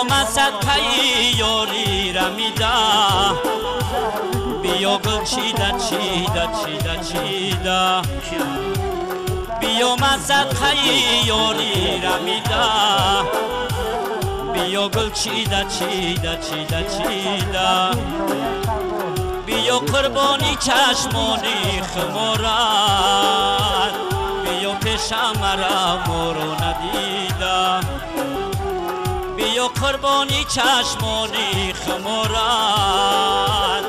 Биё садқаи ёри рамида, биё гул чида чида чида чида, биё садқаи ёри рамида, биё гул чида чида чида чида, биё қурбони чашмони хуморат, биё пешамара моро надида, биё қурбони чашмони хуморат,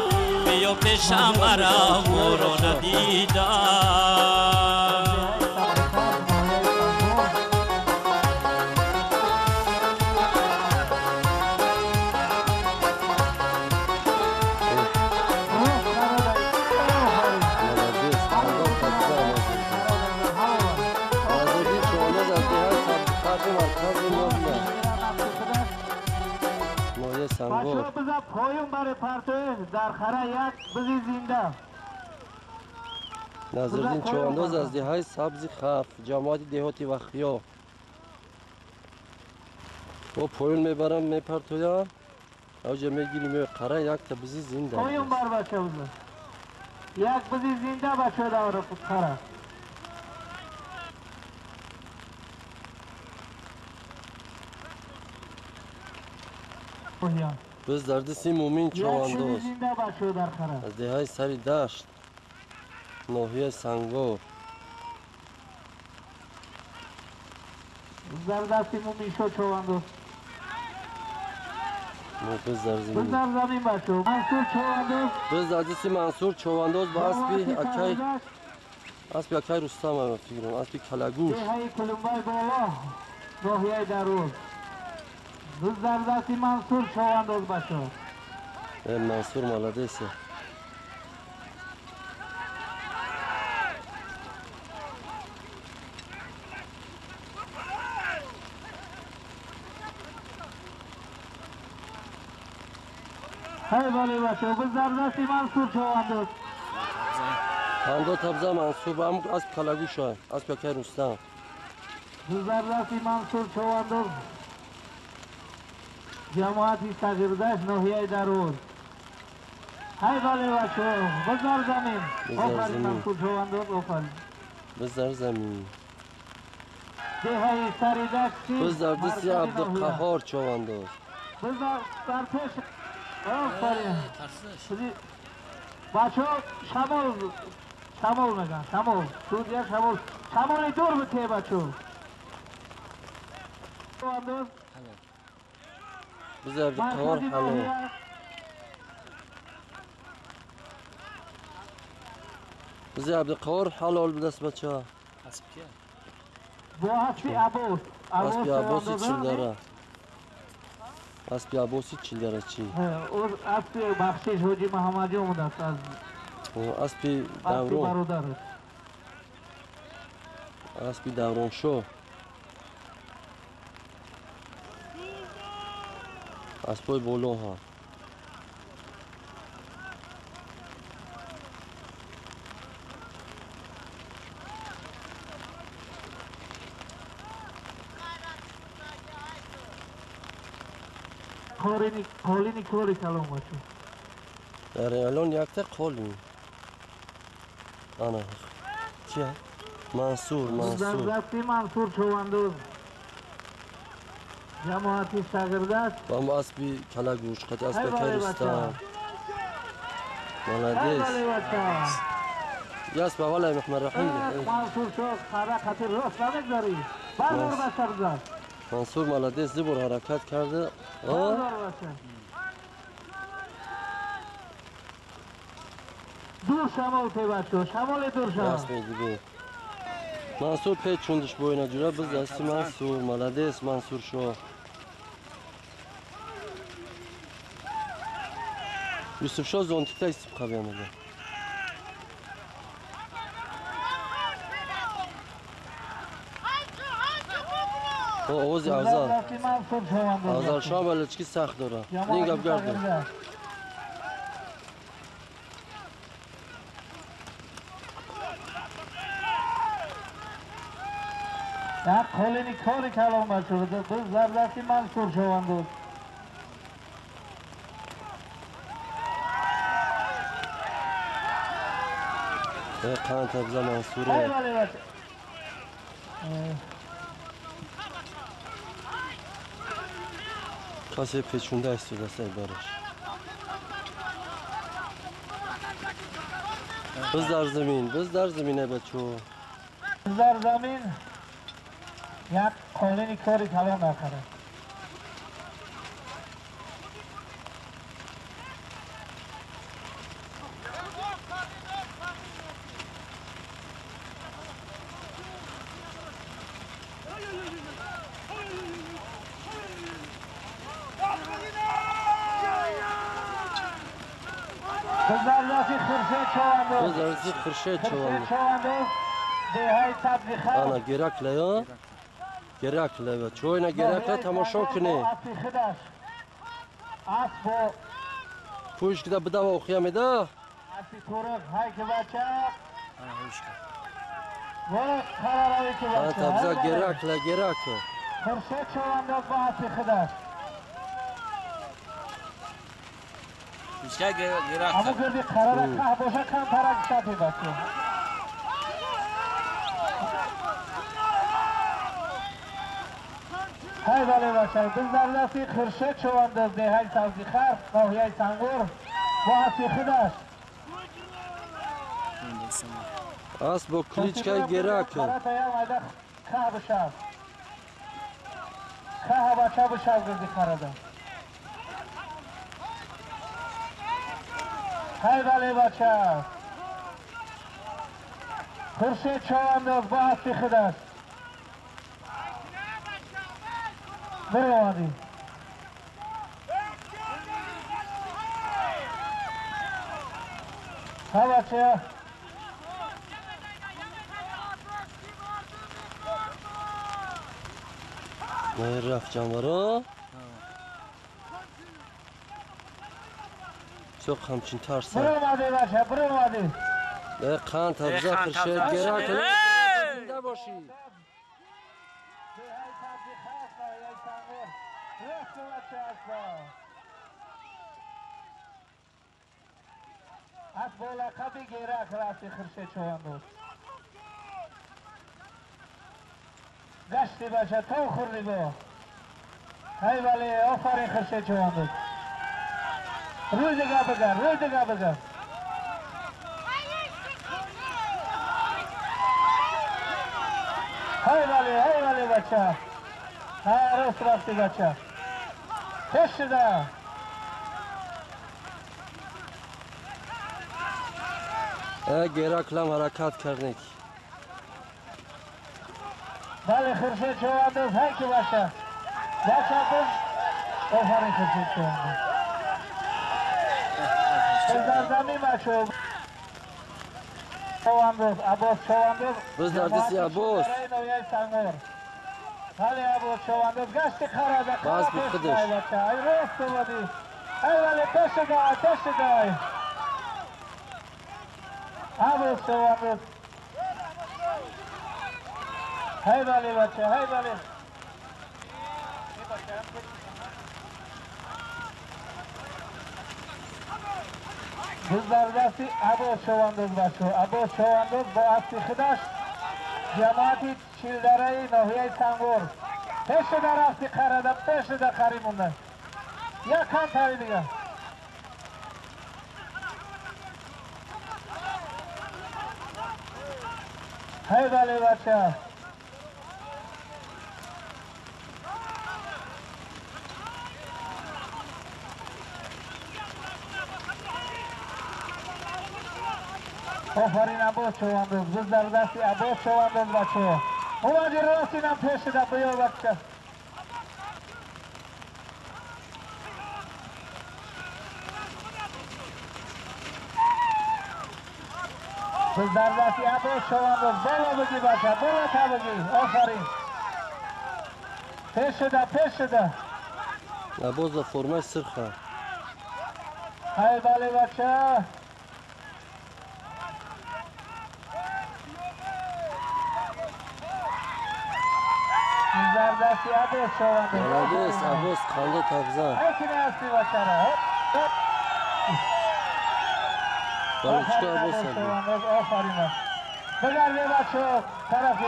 биё пешамара моро надида. بچه بزا پایون برای پرتوه در خره یک بزی زنده. نظردین چوانداز از деҳаи Сабзи Хаф, ҷамоати деҳоти Вахиё. Бо поён мебарам, мепартоям, авҷа мегирим қара якта бизи зинда. Поён бар бача биза. Як бизи зинда бача давра қара. Biz дар дасти Мумин Човандоз аз деҳаи Сари Дашт, ноҳияи Сангор. Дар дасти Мумин шо Човандоз. Biz дар замин. Дар замин бачо. Мансур Човандоз. Biz дар дасти Мансур Човандоз ба аспи акай, аспи акай Рустам фикрам, аспи Калагуш. Деҳаи Кулумбай боло, ноҳияи Даруз. Biz дар дасти Мансур Човандоз бачо. Мансур молодец. Ҳай бале бачо, biz дар дасти Мансур Човандоз. Пандо табза Мансур ба асп Калагуша, асп акай Рустам. Biz дар дасти Мансур Човандоз. ҷамоати Сағирдашт, ноҳияи Даруз. Ҳай бале бачо, бизар замин. Офарин Мансур Човандоз, офарин. Бизар замин. Деҳаи Саридашт. Бизар дасти Абдуқаҳор Човандоз. Бизар дар пеш. Офарин. Бачо шамол, шамол меган, шамол. Судя шамол. Шамоли дур бите бачо. Човандоз. Biz Абдуқаҳор ҳалол. Biz Абдуқаҳор ҳалол будаст бача. Бо аспи Аббос. Аспи Аббоси чилдара. Аспи Аббоси чилдара чи? Аспи бахшиш Ҳоҷи Муҳаммадҷон будаст аз аспи Даврон. Аспи Давроншоҳ. Аспои боло ҳа. Қолини кори калом бачо. Дар алон якта қолин. Ана. Чи? Мансур, Мансур. Дасти Мансур Човандоз. ҷамоати Сағирдашт. Ба аспи Калагуш, қати аспи акай Рустам. Молодец. Яс ба валай Муҳаммад Раҳим. Мансур шо қара қати рост намегзарӣ. Бардор ба сарзад. Мансур молодец, ду бор ҳаракат карда. Дур шамол те бачо, шамоли дур шамол. Раст мегӯӣ. Мансур печундиш бойна ҷура, biz дасти Мансур, молодец Мансур шо. Юсуфшо зонтикта истиб қабиямада. Овози Афзал. Афзалшоҳ балачки сахт дора. Ин гап гардон. Як қолини кори калом бачо, biz дар дасти Мансур Човандоз. Қанд табза Мансуре. Касе печунда истодааст бараш. Биз дар замин, биз дар замин бачо. Биз дар замин як қолини кори калон накард. Хуршед човандоз. Ана Гераклея. Гераклея. Чойна Геракля тамошо кунед. Пӯш кида бидава охия меда. Ана табза Геракля, Геракля. Хуршед човандоз бо аспи худаш. Аммо гирди қарора қаҳ боша камтарак шапи бачо. Ҳай бале бача, биз дар дасти Хуршед човандоз деҳаи Сабзихар, ноҳияи Сангур бо аспи худаш. Асп бо кличкаи Геракл. Қаҳ бишав. Қаҳ бача бишав гирди қарада. Ҳай бале бача. Хуршед човандоз бо аспи худаш. Биромадӣ. Ҳа бача. Рафт ҷанваро. Çok همچین ترسه. برو بچه، برو اومدی. قند تبزه خورشید گرک. زنده باشی. از با لقب گرک رفتی خورشید چوان گشتی بچه تو خوردی با. هی ولی آفرین خورشید چوان. روی دیگه بگن، روی دیگه بگن. هی ولی، هی ولی بچه. ها راست رفتی بچه. پیش شده. گراکلم حرکت کردنک. بله خورشید چوان هی که بچه. بچه بز. آفرین خورشید چوان. در زمین بچه چواندوز عباس چواندوز. بز در دستی عباس. بله عباس چواندوز گشت خرابه. باز بی خودش. ای راست اومدی. ای ولی پشت دای پشت دای. عباس چواندوز. هی ولی بچه هی ولی. بز در دستی عباس چواندوز بچه. عباس چواندوز با اسب خودش جماعتی چیلدره ناحیه سنگور. پیش در رفتی قراده پیش در قری مونده. یک کم تری دیگه. هی بله بچه. آفرین عباس چواندوز. بز در دستی عباس چواندوز بچه. اومدی راست اینم پیش در بیا بچه. بز در دستی عباس چواندوز. بالا بگی بچه، بالا تا بگی. آفرین. پیش در پیش در. عباس در فرمای سرخه. های بله بچه. زردستی عباس چواندوز. عباس عباس خنده تبزن. هیچی نهستی بچه را. برای چیکار عباس آفرین. بگرده بچه طرف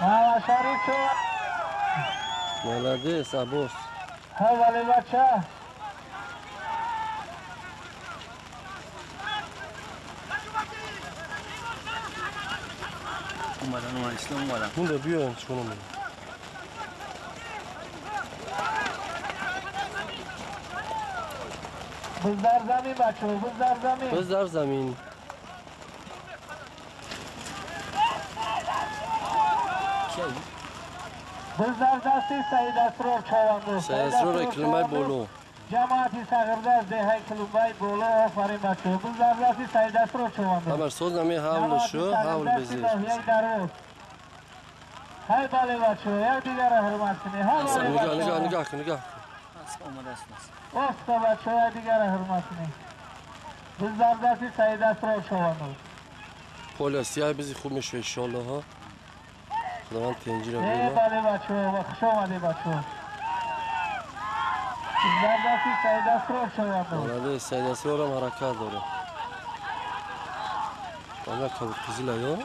محمد شریف شو Молодец, Аббос. ولی بچه اومدن اومدن اسلام اومدن. مونده بیاین چونم. بز در زمین بچه بز در زمین. بز در زمین. بز در دستی سید اسرار چاوندوز. سید اسرار کلمه بولو. جماعتی سغرده از دهه کلمه بولو. آفرین بچه بز در دستی سید اسرار چاوندوز. خبر سوز نمی حول شو حول بزیر. های باله بچه یک دیگر حرمت کنی. نگاه نگاه نگاه کن نگاه. اوستا بچه یک دیگر حرمت کنی. بز در دستی سید اسرار چاوندوز. پول سیاه بزی خوب میشه انشالله ها. خداوند تنجی را بیمه. بله بچه خوش آمده بچه. در دستی سید اسرار چاوندوز. بله سید اسرار هم حرکت داره. آنها کبود قزل یا؟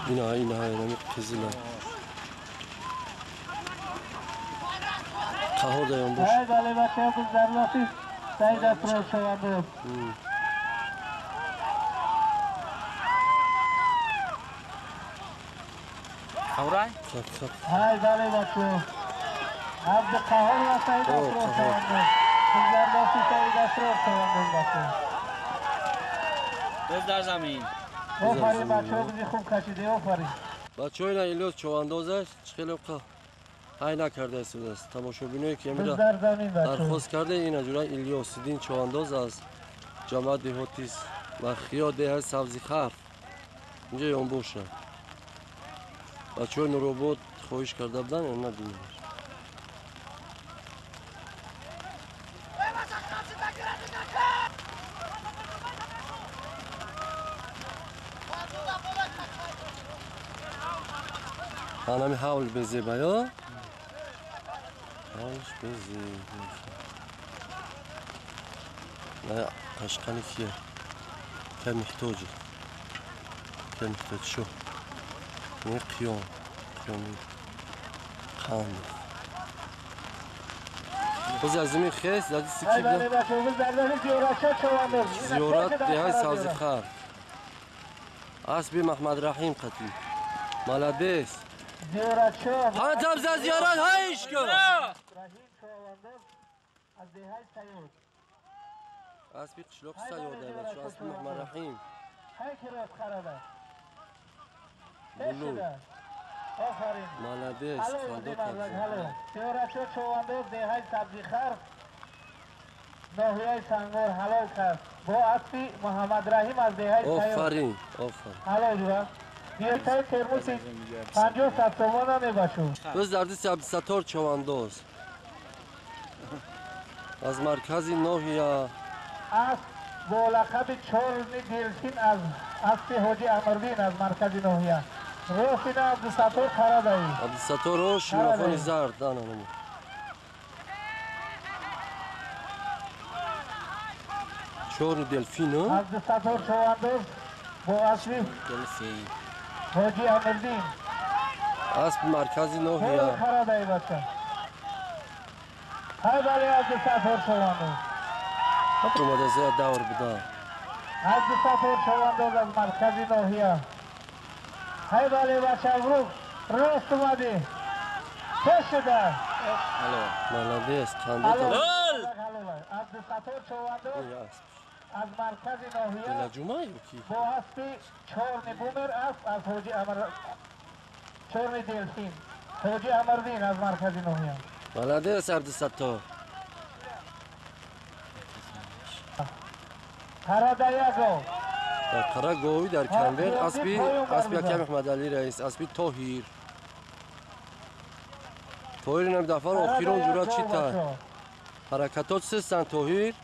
اینا اینا اینا قزل. قهار دایان باش. بله بچه در دستی سید اسرار چاوندوز. قورای؟ های بله بچه عبد قهار و سید اسرار چاوندوز. در دستی سید اسرار چاوندوز بچه. بز در زمین. آفرین بچه ها بزی خوب کشیده آفرین. بچه ها اینا ایلیاس چاوندوزش خیلی های نکرده است. تماشابینایی که امروز درخواست کرده این اجرا ایلیاس دین چاوندوز از جماعت دهاتیس و خیا ده سبزی خرف اینجا یان باشه. بچه های نوروبود خواهش کرده بودن اینا دین. هنمی حول بزیبه یا؟ حولش بزیبه. نه قشقانی کیه؟ که محتاجه. که محتاج شو. نه قیام. قیامی. قند. باز از زمین خیس زدی سکی بیا. زیارت دهای سبزی خر. اسبی محمد رحیم قتل. مالادیس. پنج تبزه زیارت هایش کن. اسبی قشلاق سیاده بچه اسبی محمد رحیم. بلو. مالادیس. خندو تبزه. زیارت چواندوز دههای سبزی خر ناحیه سنگور حلال کرد با اسبی محمد رحیم از دههای سیاد. آفرین آفرین. حلال جورا. دیرتای ترموسی 50 تومان هم میباشو. بز در دست عبدالستار چواندوز از مرکز ناحیه اسب با لقب چارنی دلفین از اسب حاجی امردین از مرکز ناحیه. روشین عبدالستار خرابایی. عبدالستار رو شیرخونی زرد دانم. چارنی دلفین ها؟ عبدالستار چواندوز با اسب دلفین حاجی امردین اسب مرکزی ناحیه. خرابایی بچه. های بله عبدالستار چواندوز. خبر اومده زیاد دور بده. عبدالستار چواندوز از مرکزی ناحیه. های بله بچه روح راست اومدی. چه شده؟ مالادیس خنده تا. عبدالستار چواندوز از مرکز ناحیه با اسب چارنی بومر اسب از حاجی امر چارنی دلفین حاجی امردین از مرکز ناحیه. مالادیس عبدالستار. قره در قره گاوی در کنبر اسبی اسبی یکم احمد علی رئیس اسبی طاهیر. طاهیر نمی دفعه آخر اونجورا چی تا حرکتات سستن طاهیر.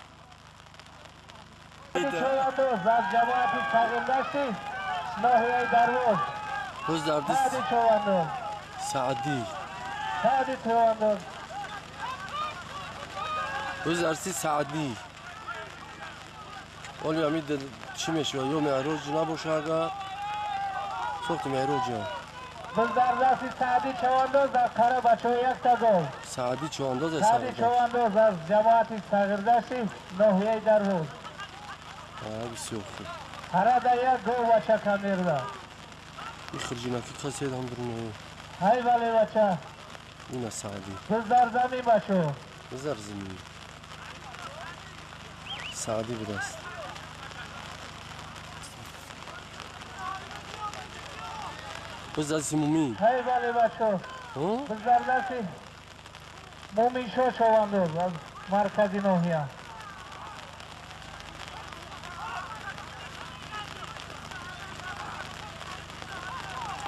چواندوز از جماعت سغیردشتی ناحیه درواز. روز در دست سعدی. سعدی چواندوز. Biz arsi Saadi. Оли ами чӣ мешавад? Ё меъроҷ набоша агар сохти меъроҷа. Biz дар дасти Саъди Чавандоз дар қара бачаҳо якта гол. Саъди Чавандоз аз Саъди Чавандоз аз ҷамоати Сағирдашти ноҳияи Дарвоз. Бисёр хуб. Қарада як гол бача камерда. И хирҷинаки касе ҳам дурне. Ҳай бале бача. Ина Саъди. Biz дар замин бачо. Biz дар замин. Саъди будаст. Biz дасти Мумин. Ҳай бале бачо. Biz дар дасти Муминшо Чавандоз аз маркази ноҳия.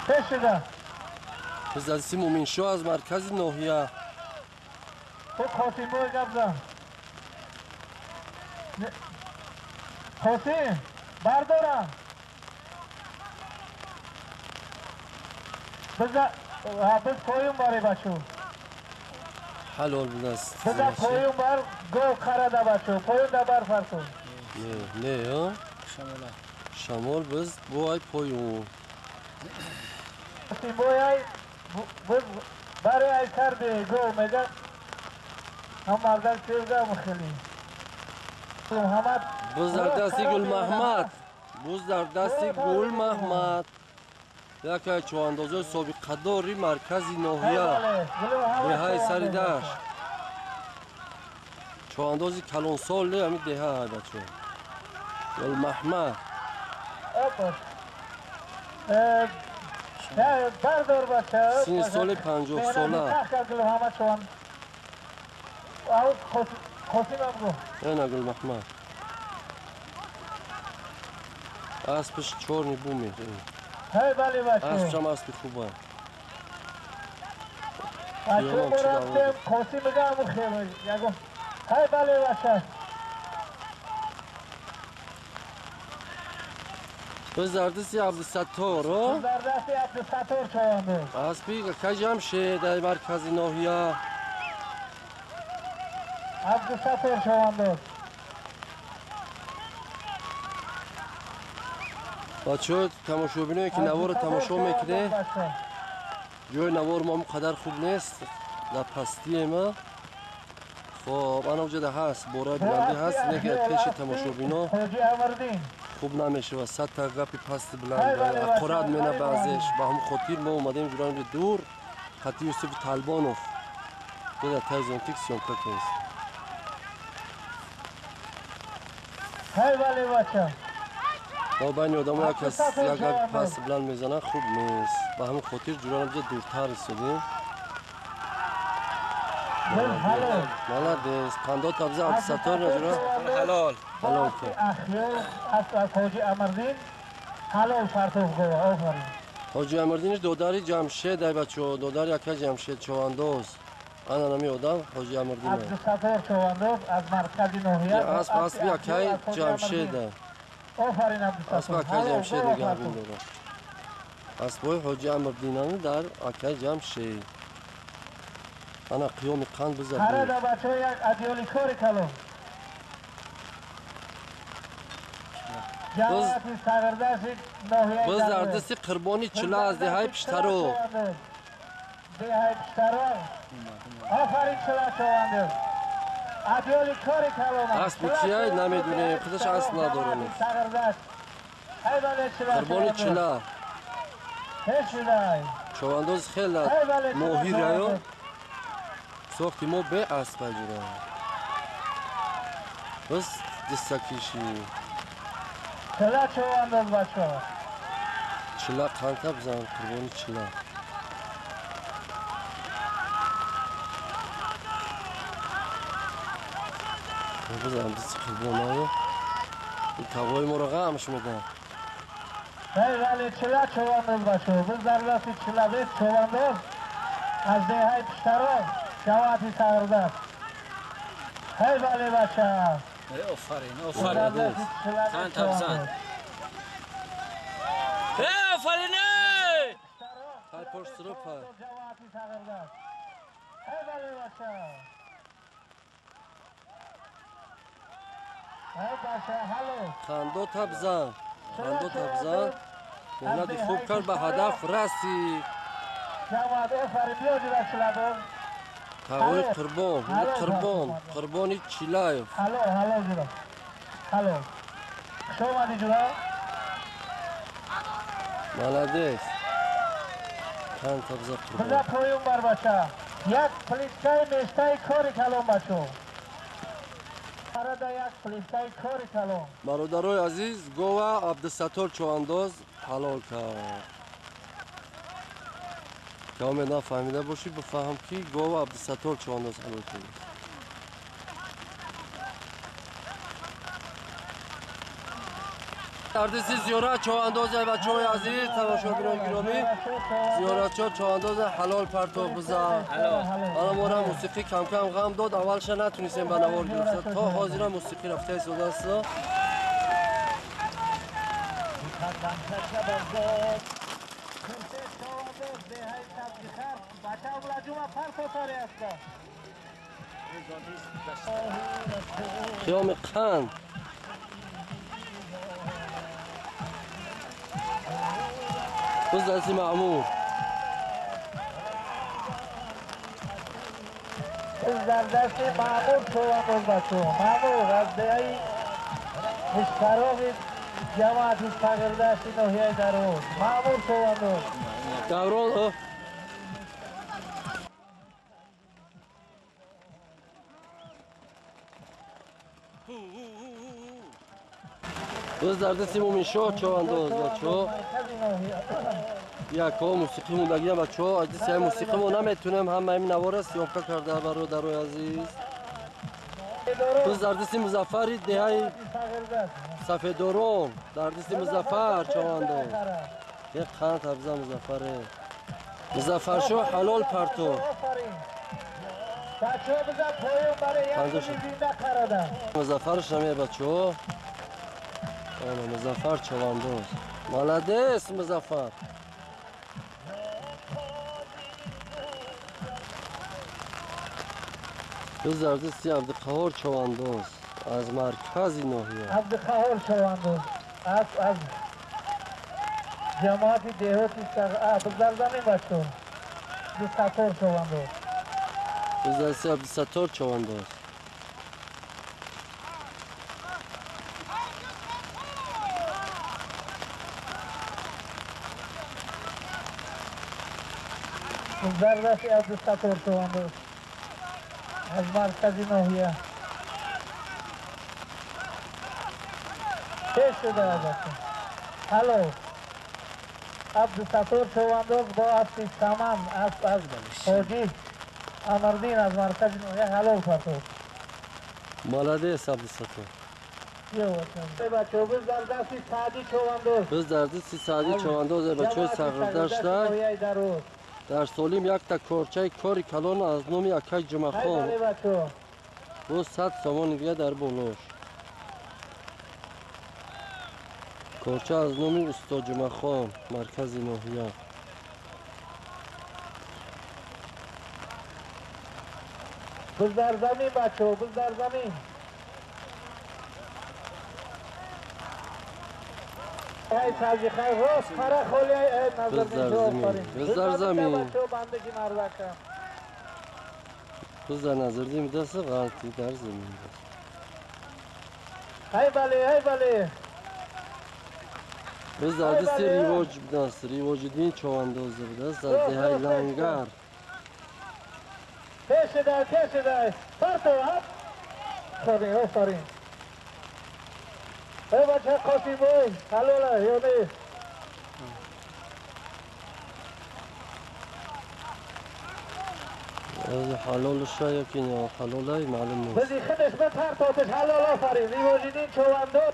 Пеш шуда. Biz дасти Муминшо аз маркази ноҳия. Ту Қосимбой гап зан. Қосим, бардорам. Biz поюн бари бачо. Ҳалол будаст. Биза поюн бар гол қарада бачо. Поюн да бар фарқу. Не, не, Шамола. Шамол biz бу ай поюн. Қосимбой ай biz бари ай сар гол мега. Ҳам мардак севгам хеле. Муҳаммад. Biz дар дасти Гулмаҳмад. Буз дар дасти Гулмаҳмад. Яке аз чӯвандозои собиқадори маркази ноҳия деҳаи сари дашт. Чӯвандози калонсоли ҳамин деҳа бачо. Гулмаҳмад. Синни соли 50 сола. Ена Гулмаҳмад. Аспаш чорни бумер. Ҳай бале бачо. Аспшам аспи хуба. Бачо рафтем Қосим мегам хеле ягон. Ҳай бале бача. Biz дар дасти Абдусаттор, о? Biz дар дасти Абдусаттор Чавандоз. Аспи какай Ҷамшед дар маркази ноҳия. Абдусаттор Чавандоз. Бачаҳо тамошобиное ки наворро тамошо мекунед, ҷои навор мо қадар хуб нест, дар пастие ма. Хоб, ана оҷода ҳаст, бораи баландӣ ҳаст, не ки пеши тамошобино хуб намешавад. Садта гапи пасти баланд аққурат мена баъзеш. Ба ҳамн хотир мо омадем ҷуранҷи дур, хати Юсуфи Талбонов. Беда тай зонтик съёмка кест. Ҳай бале бача. Мо байни одамо як кас як гапи пасти баланд мезанад, хуб нест. Ба ҳамин хотир ҷуранҷа дуртар истодем. Молодец. Қандо табза Абдусаттор наҷура? Ҳалол. Ҳалол кун. Аз Ҳоҷи Амирдин ҳалол фартов гова. Офарин. Ҳоҷи Амирдиниш додари Ҷамшед ай бачо, додари ака Ҷамшед Чавандоз. Ана нами одам Ҳоҷи Амирдин. Абдусаттор Чавандоз аз маркази ноҳия. Асп аспи акай Ҷамшед. Офарин Абдусаттор. Асп акай Ҷамшед нигаҳбон дорад. Аспои Ҳоҷи Амирдинани дар акай Ҷамшед. Ана қиёми қанд бизад. Қарада бачо як адёли кори калон. Ҷамоати Сағирдашти ноҳияи Biz дар дасти Қурбони Чила аз деҳаи Пиштаро. Деҳаи Пиштаро. Офарин Чила Чавандоз. Адёли кори калон. Аспи кияй намедонем, худаш асп надорем. Қурбони Чила. Пеш шудай. Чавандоз хеле моҳираю. Сохти мо бе асп аҷура. Biz дистакиши. Чила Чавандоз бачо. Чила қанта бизан Қурбони Чила. Бизан дисти Қурбонаю. Ин тағои моро ғамш медиҳад. Ҳай бале Чила Чавандоз бачо. Biz дар дасти Чила бес Чавандоз аз деҳаи Пиштаро ҷамоати Сағирдашт. Ҳай бале бача. Офарин, офарин. Қанд табзан. Офарин! Ҳай пошт сиропа. Ҳай бале бача. Хандо табзан. Хандо табзан. Меҳнати хуб кард, ба ҳадаф расид. Тағои Қурбон, Қурбон, Қурбони Чилаев. Молодец. Қанд табза Қурбон. Як плиткаи мештаи кори калон бачо. Бародарои азиз, гова Абдусаттор Човандоз ҳалол кард. Ки омед нафаҳмида бошӣ, бифаҳм ки гова Абдусаттор Човандоз ҳалол кард. Ардиси зиёрат Човандозе бачаҳои азиз, тамошобинони гиромӣ, зиёратчо Човандозе ҳалол партоб бизан. Ана мора мусиқӣ кам-кам ғам дод, аввалша натунистем ба навор гирифта, то ҳозира мусиқӣ рафта истодааст. Қиёми қанд. Biz дасти Маъмур. Biz дар дасти Маъмур Човандоз бачо. Маъмур аз деҳаи Мишкарови ҷамоати Сағирдашти ноҳияи Дарвоз. Маъмур Човандоз. Даврон Biz дар дасти Муминшоҳ Човандоз бачо. Яко мусиқӣ мондагия бачо, аз дасти ҳамин мусиқӣ мо наметунем ҳама ҳамин навора съёмка карда бародарои азиз. Biz дар дасти Музаффари деҳаи Сафедорон, дар дасти Музаффар Човандоз. Як қанд табза Музаффаре. Музаффаршоҳ ҳалол партоб. Музаффарш наме бачо. Ана Музаффар Човандоз. Молодец Музаффар. Biz дар дасти Абдуқаҳор Човандоз аз маркази ноҳия. Абдуқаҳор Човандоз аз ҷамоати деҳоти дар замин бачо. Абдусаттор Човандоз. Biz дар дасти Абдусаттор Човандоз. Дар дасти Абдусаттор Човандоз аз маркази ноҳия. Пеш шуда бачо. Ҳало. Абдусаттор Човандоз бо аспи Саман асп аз Ҳоҷи Амрдин аз маркази ноҳия ҳалол партоб. Молодец Абдусаттор. Бачо, biz дар дасти Саъди Човандоз. Biz дар дасти Саъди Човандоз бачои Сағирдашта. Дар солим якта корчаи кори калон аз номи акай Ҷумахон. Боз 100 сомони дига дар болош. Корча аз номи усто Ҷумахон, маркази ноҳия. Biz дар замин бачо, biz дар замин. Biz дар замин. Biz дар Назирдин даст, ғалти дар замин даст. Ай бале, ай бале. Biz дар дасти Ривоҷ даст, Ривоҷиддин Човандоз даст, дар деҳаи Лангар. Пешидай, пешидай. Парто, ҳап. Офарин, офарин. Эй бача Қосимбой, ҳалола ё нест? Ҳалолша ёки ҳалолай маълум нест. Бизи худаш бипартотиш ҳалол, офарин. Ривоҷиддин Човандоз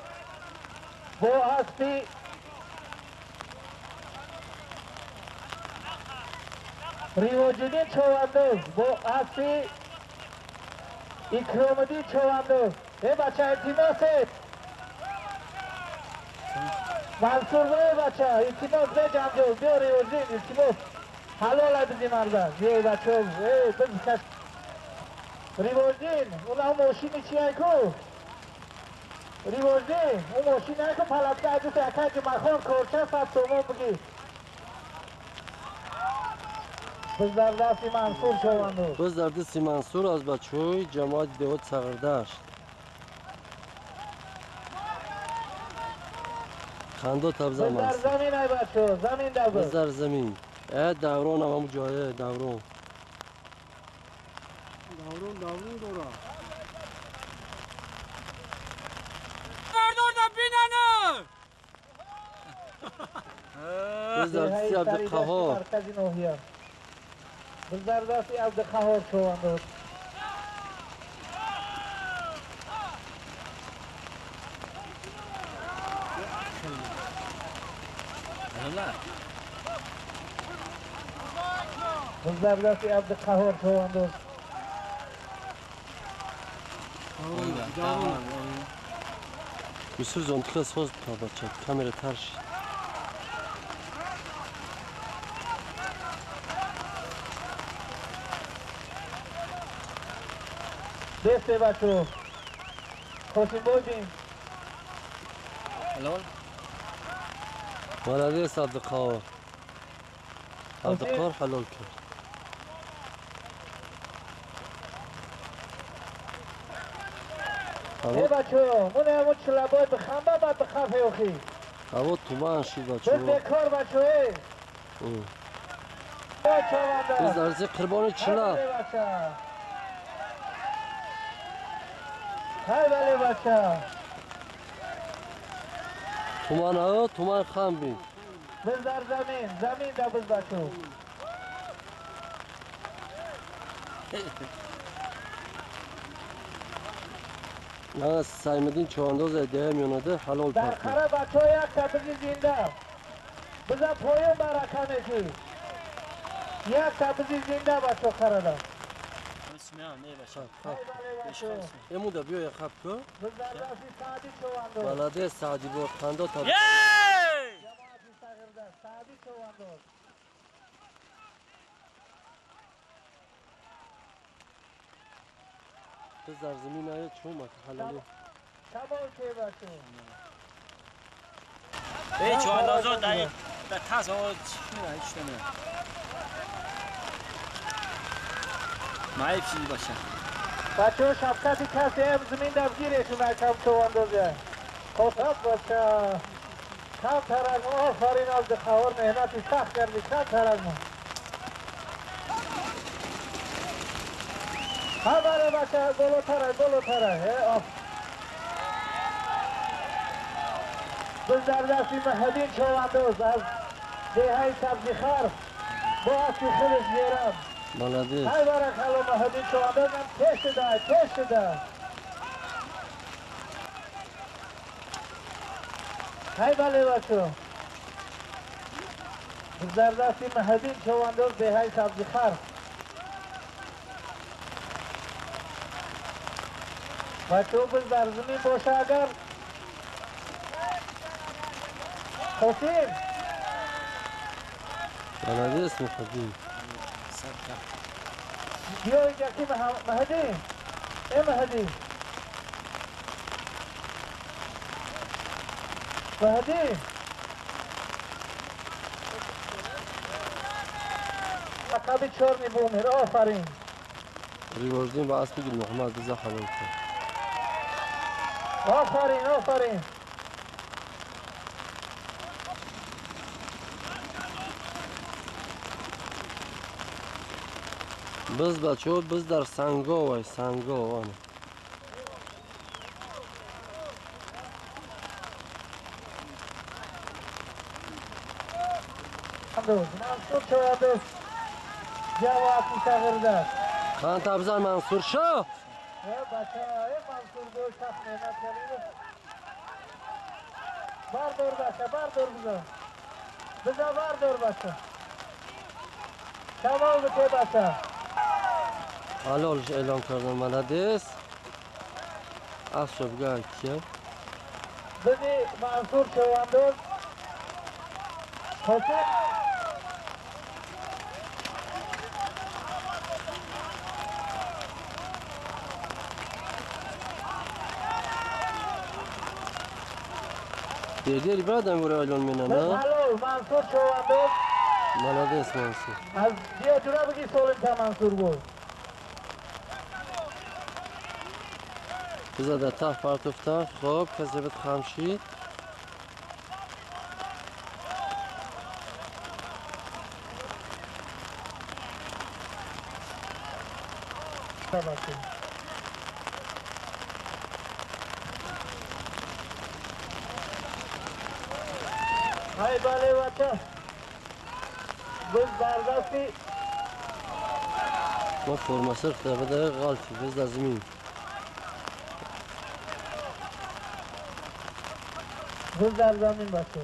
бо аспи Ривоҷиддин Човандоз бо аспи Икромиддин Човандоз. Эй бача, илтимосе. Мансур эй бача, илтимос беҷамҷоз, биё Ривоҷиддин, илтимос. Ҳалол бизи марда. Эй бачо, эй биз каш. Ривоҷиддин, уна мошини чи ай ку? ривожди ӯ мошин наку палатка аҷуси ака Ҷумъахон корча 100 сомон бигир. Biz дар дасти Мансур човандоз. Biz дар дасти Мансур аз бачаҳои ҷамоати деҳот Сағирдашт. Хандо табза Мансур. Biz дар замин ай бачаҳо, замин дар. Biz дар замин. Даврон ҳам ҷое, даврон. Даврон, даврон дора. Бардорда бинана. Biz дар дасти Абдуқаҳор. Biz дар дасти Абдуқаҳор човандоз. Biz дар дасти Абдуқаҳор човандоз. Юсуф зонтика соз бача, камера тарш. Десте бачо. Қосимбой бин. Ҳалол. Молодец Абдуқаҳор. Абдуқаҳор ҳалол кард. Эй бачо, муне ҳамун чилабой бихамба баъд бихафе охи. Ҳаво туман шуд бачо. Biz бекор бачо эй. Biz дар дасти Қурбони чила. Ҳай бале бача. Туман ҳаво, туман хам бин. Biz дар замин, замин да biz бачо. Мана Саймиддин човандоз эдея меонаде ҳалол Дар қара бачо як та бизи зинда. Биза поён барака мекӣ. Як та бизи зинда бачо қарада. Эмуда биё яхаб ку. Молодец Саъди бо хандо таб. Biz дар замин ая чӯма ҳалоли. Эй човандозо дар тас о чӣ ҳеч намедонам. Маиб чизи баша. Бачаҳо шафқати касе ам замин дар гирешун акам човандозе. Қосаб бача. Кам тарагм, офарин Абдуқаҳор меҳнати сахт карди, кам тарагм. Ҳа бале бача, болотарай, болотарай. Biz дар дасти Маҳдин човандоз аз деҳаи Сабзихар бо аспи худаш зерам. Молодец. Ҳай баракалло Маҳдин човандоз ҳам тез шуда, тез шуда. Ҳай бале бачо. Biz дар дасти Маҳдин човандоз деҳаи Сабзихар. Бачо biz дар замин боша агар Қосим. Молодец Маҳдин. Биё инҷа ки Маҳдин. Э Маҳдин. Маҳдин. Лақаби чорни бумир. Офарин. Ривождин ба аспи Гулмуҳаммад биза ҳалол кард. Офарин, офарин. Biz бачаҳо biz дар Санговай, Сангов ана. Мансур човандоз ҷамоати Сағирда. Хан табзан Мансур шо. Э бача, э Мансур бой сахт меҳнат кардӣ. Бардор бача, бардор биза. Биза бардор бача. Шамол бите бача. Ҳалолш эълон кардам, молодец. Асшо бигӯ кия. Бизи Мансур човандоз Қосим. Дер-дер баъдам гура айлон менана. Алло, Мансур човандоз. Молодец, Мансур. Аз бия ҷура бигӣ солим та Мансур буд. Биза дар таҳ партофта. Хоб, касе бит хамшид. Ай бале бача. Biz бардасти ма форма сирх да ғалти biz да замин. Biz дар замин бача.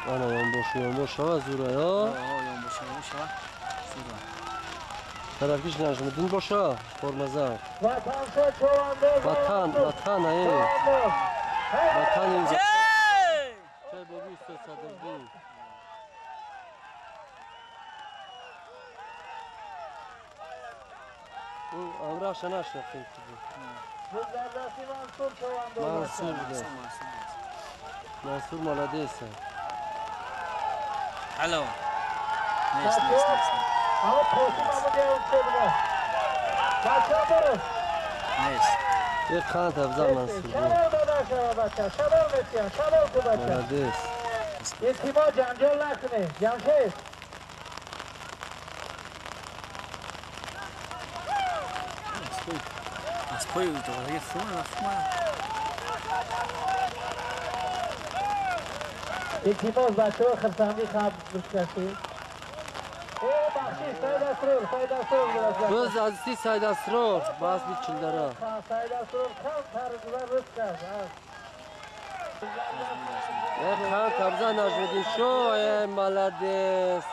Ана ёнбош шава зура ё? Ёнбош шава зура. Тарафкиш Нажмиддин боша формазар. Ватаншо човандоз. Ватан, ватан ай. Ватан инҷа. Чай боби устод Садриддин. Ӯ амраша нашнохтем. Мансур човандоз. Мансур буде. Мансур молодец. Алло. Нест, нест, нест. Ама қосим ама дея бача буру. Нест. Е қанд абза Мансур. Шабол дода шава бача, шабол месиям, шабол ку бача. Молодец. Илтимос ҷанҷол накунед, Ҷамшед. Аз пои дораги хума, хума. Илтимос бачаҳо хирсандӣ хаб бикашед. Бахшиш, Саид Асрор, Саид Асрор. Biz азизи Саид Асрор, ба асби Чилдара. Саид Асрор кам тарза рӯз кард. Э хан табза Нажмиддин шо, э молодец.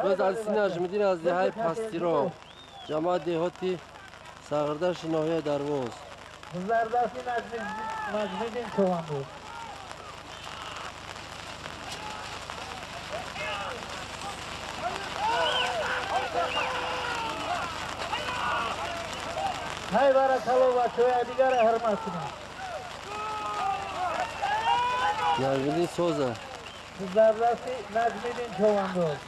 Biz азизи Нажмиддин аз деҳаи Пастиро, ҷамоат деҳоти Сағирдашти ноҳияи Дарвоз. Зардасти Наҷмиддин човандоз. Ҳай баракалло бачаҳои дигара ҳурмат кунед. Наҷмиддин соза. Зардасти Наҷмиддин човандоз.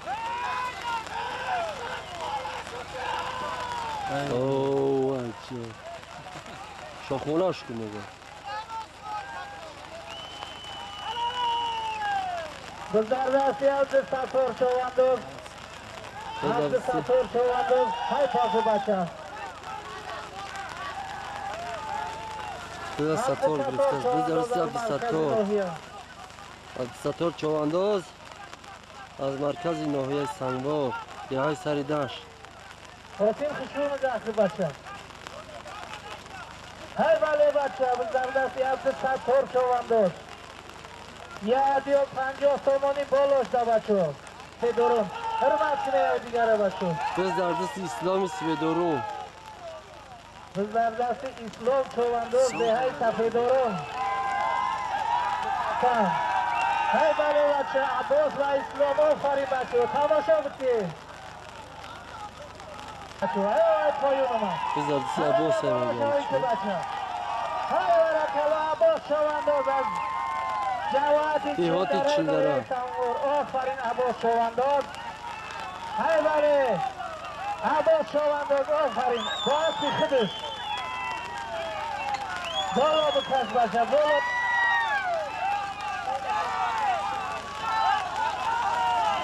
О, ача. Шохмонаш ку мега. Зардасти Абдусаттор човандоз. Абдусаттор човандоз. Ҳай пасу бача. Абдусаттор гирифтааст. Зардасти Абдусаттор. Абдусаттор човандоз аз маркази ноҳияи Сангвор, деҳаи Сари Дашт. Қосим хушрӯ мегахи бача. Ҳай бале бача, зардасти Абдусаттор човандоз. 150 сомонӣ болошда бачо. Седорум. Ҳурмат кунед дигара бачо. Biz зардасти Исломи Сведорум. Зардасти Ислом човандоз деҳаи Сафедорум. Ҳай бале бача, Аббос ва Ислом офарин бачо. Тамошо бикунед. Ай поён омад. Biz зардасти Аббос мегӯем. Ҳай баракалло Аббос човандоз аз деҳоти Чилдара. Офарин Аббос човандоз. Ҳай бале Аббос човандоз офарин. Бо аспи худаш. Боло бикаш бача, боло.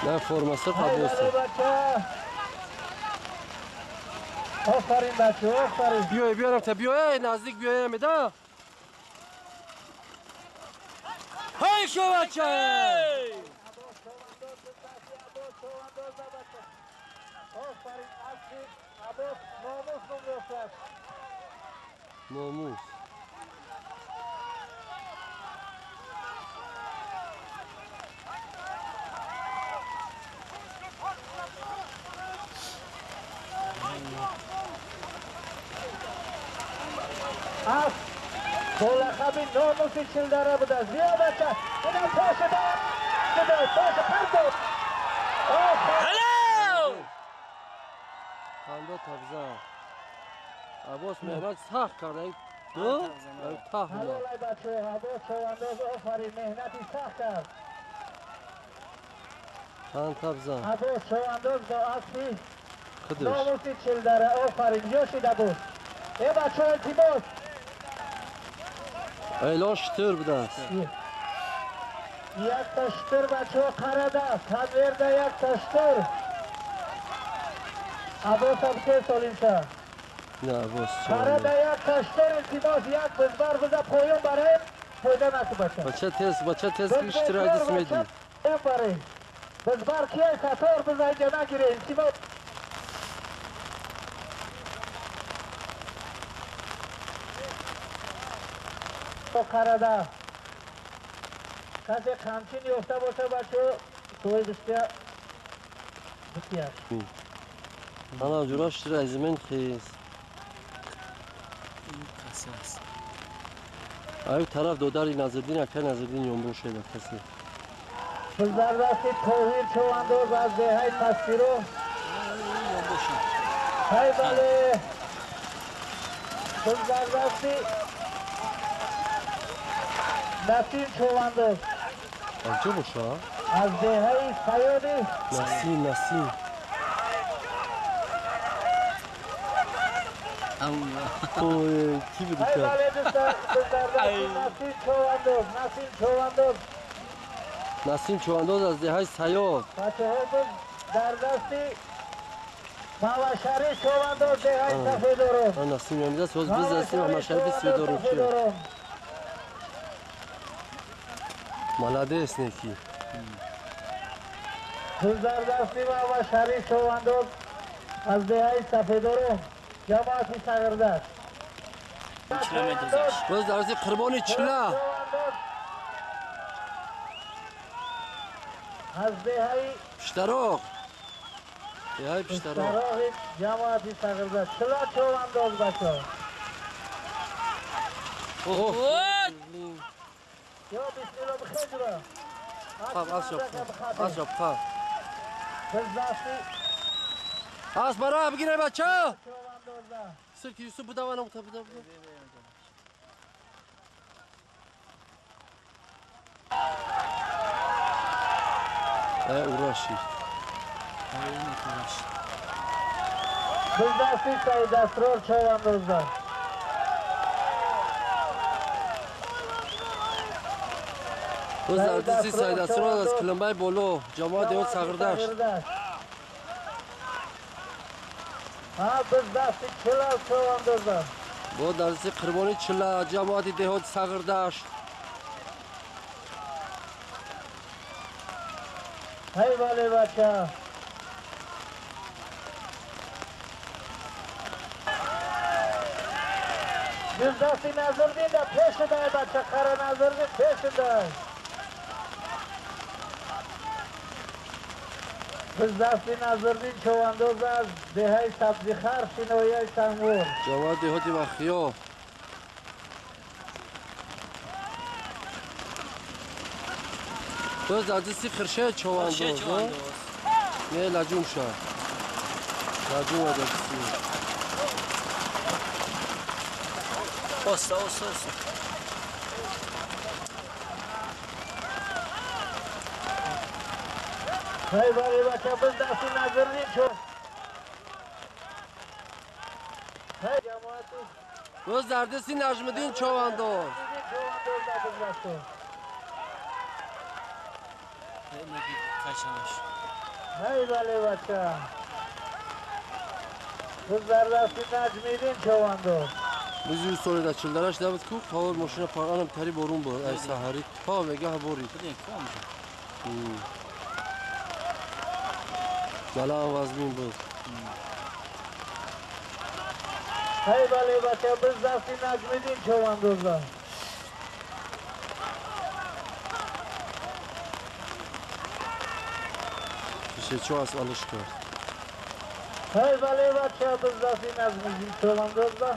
На форма сирф Аббос. Офарин бача, офарин. Биёй, биёрам та биёй, наздик биёй меда. Ҳай шо бача! Офарин, аспи Аббос номус ном доштааст. Номус. Асп бо лақаби номуси Чилдара будааст. Биё бача, инам пошида поша пардод. Ханда табза. Аббос меҳнат сахт карда. Ду? Таҳ. Ҳалолай бачаҳо, Аббос Човандоз офарин, меҳнати сахт кард. Ханд табза. Аббос Човандоз бо аспи номуси Чилдара офарин, ёшид Аббос. Э бачаҳо, илтимос. Эълон шутур будааст. Якта шутур бачаҳо қарадааст. Ҳамверда якта шутур. Аббос абсе солимша. Не, Аббос. Қарада якта шутур, илтимос, як бизбар биза поён барем. Фойда наку бача. Бача тез, бача тез ки шутур айдис меди. Поён барем. Бизбар кия сатор биза инҷа нагире, илтимос. Қарада касе қамчин ёфта боша бачо соҳибиштия битияш. Ана ҷура шутур азимен хез. Аю тараф додари Назриддин ака Назриддин ёнбошеда касе. Биздар дасти Тоҳир Човандоз аз деҳаи Пастиро. Ҳай бале. Биздар дасти Насим Човандоз. Аз ҷо боша? Аз деҳаи Саёди. Насим, Насим. Ой, ки буд? Ҳай бале дӯстон, биздар дасти Насим Човандоз, Насим Човандоз. Насим Човандоз аз деҳаи Саёд. Бачаҳо дар дасти Мавашариф Човандоз деҳаи Сафедорон. Насим ёмидааст, ҳоз биз дастим Мавашарифи Сафедорон. Молодец, неки. Биздар дасти Мавашариф Човандоз аз деҳаи Сафедорон, ҷамоати Сағирдашт. Боз дар дасти Қурбони Чила. Аз деҳаи Пиштароғ. Деҳаи Пиштароғ. Пиштароғи ҷамоати Сағирдашт. Чила Човандоз бачаҳо. Ё бисмилла бихезра. Хаб, аз шаб, аз шаб, хаб. Biz дасти Аз бара бигирай бача. Сирки Юсуф буда вана буда буда. Ураши. Biz дасти Саид Асрор Човандозда. Боз дар дасти Саид Асрор аз Килимбай боло, ҷамоат деҳот Сағирдашт. Ҳа, biz дасти Чила Човандозда. Боз дар дасти Қурбони Чила, ҷамоати деҳот Сағирдашт. Ҳай бале бача. Biz дасти Назриддин да пешидай бача, қара Назриддин пешидай. Biz дасти Назриддин Човандоз аз деҳаи Сабзихар, ноҳияи Сангвор. Ҷамоат деҳоти Вахиё. Боз дар дасти Хиршед Човандоз. Не, лаҷум ша. Лаҷум дар дасти. Оста, оста, оста. Ҳай бале бача, biz дасти Назриддин чо. Ҳай ҷамоати. Боз дар дасти Наҷмиддин Човандоз. Човандоз biz дасти. Ҳай бале бача. Biz дар дасти Наҷмиддин Човандоз. Биз ю соли да чилдараш давид ку қавор мошина паранам тари борун буд. Ай саҳари то мегаҳ борид. Балаам вазмин буд. Ҳай бале бача, биз дасти Наҷмиддин човандоза. Шишечо аз алиш кард. Ҳай бале бача, биз дасти Наҷмиддин човандоза.